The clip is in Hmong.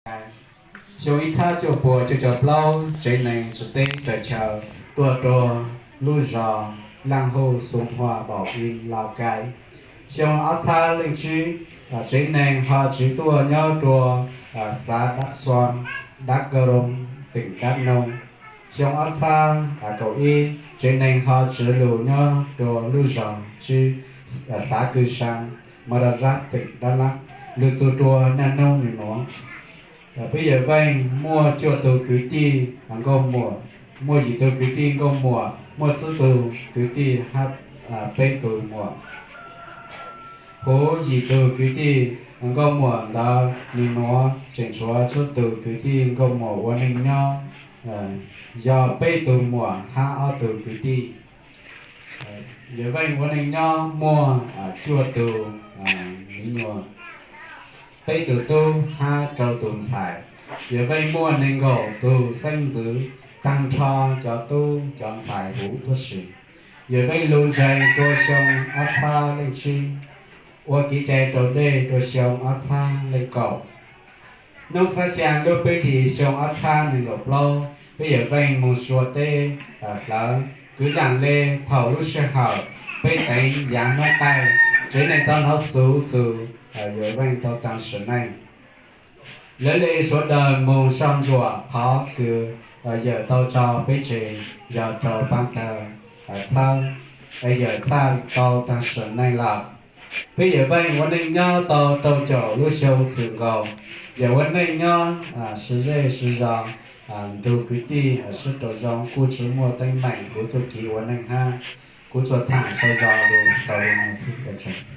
Kais. Xyoo ib txhab cuaj puas cuaj caum plaub tsev neeg tsiv teb raws chaw tuaj rau lub zos Laj Huj, Xu Hua, Npaum Ib, Lauj Kaib. Xyoo ob txhab leej tsib, tsev neeg ho tsiv tuaj nyob rua xav Dab Xuam, Dab Ka Roo, teem Dab Noog. Xyoo ob txhab kaum ib tsev neeg ho tsiv lug nyob rua lub zos tsib, xav Kws Saa, Mab Raj Zab, teem Dab Lab, lug txug rua Naj Noog Nws Nuav. Peb Yawm Veej muaj cuaj tug kwv tij nkauj muam, muaj yim tug kwv tij nkauj muam, muaj tsib tug kwv tij hab peb tug muam. Huv yim tug kwv tij nkauj muam ntawd Nws Nuav tseem tshuav tsib tug kwv tij nkauj muam ua neej nyob, yog peb tug muam hab ob tug kwv tij. Yawm Veej ua neej nyob muaj cuaj tug mi nyuam, peb tug tub hab rau tug ntxhais. Yawm Veej muaj nees nkaum tug xeeb ntxwv, taag nrho cov tub cov ntxhais huv tuab si. Yawm Veej lug ntseeg rua xyoo ob txhab leej tsib, ua kev cai raus dlej rua xyoo ob txhab leej kaum. Nub xab xyaa lub peb hlis xyoo ob txhab nees nkaum plaub, peb Yawm Veej moog Suav teb hlawv kwv laam le. Thaum lub sij hawm peb teev yaav noob qaij, tsev neeg tau nov xuv txug Yawm Veej tau taag sim neej. Lawv le suav dawg moog soj ntsuam qhov kws Yawm tau tso peb tseg, yog rau paab tawg txhawb, es Yawm txhaj tau taag sim neej lawm. Peb Yawm Veej ua neej nyob tau rau caum lub xyoo txwm nkaus. Yawm ua neej nyob sib zej sib zos, nrug kwv tij sib raug zoo, kuj tsi muaj teeb meem huv txuj kev ua neej hab. Kuv tsuas thaam sau zog lug xaus le nuav xwb.